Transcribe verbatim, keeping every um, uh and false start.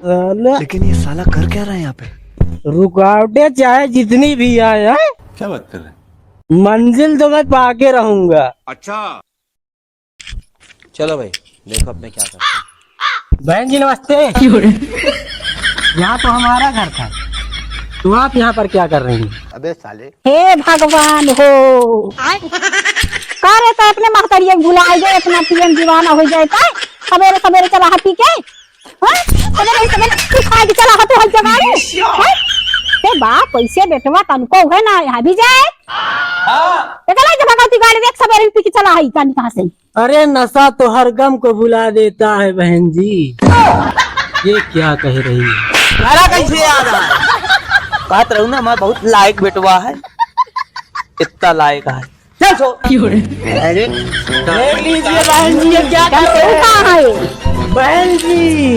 साला। लेकिन ये साला कर क्या रहा है यहाँ पे? रुकावटें चाहे जितनी भी आए, हैं? क्या बात कर रहे हैं? मंजिल तो मैं पाके रहूंगा। अच्छा। चलो भाई, देखो अब मैं क्या करता हूँ। बहन जी नमस्ते। क्यों रे? यहाँ तो हमारा घर था, तो आप यहाँ पर क्या कर रही हैं? अबे साले। हे भगवान हो। का रे, तो अपने महतरिया के भुलाए गए, अपना पियन दीवाना हो जाए, का? सबेरे सबेरे चला हा पी के। हाँ? सबेरे सबेरे तू खाए के चला हा तू हल जगाड़े। हाँ? ए बाप, कैसे बेटवा तनको है ना, यहाँ भी जाए। हाँ। देखा ना, जब भगवती गाड़ी देख, सबेरे पी के चला है, कानी कहाँ से? अरे, नशा तो हर गम को भुला देता है बहन जी। ये क्या कह रही है? तारा कैसे याद आया? कहत रहू ना, मैं बहुत लायक बेटवा है, इतना लायक है। चल सो। अरे, देख लीजिए बहन जी, ये क्या कर रहे हैं? बहन जी,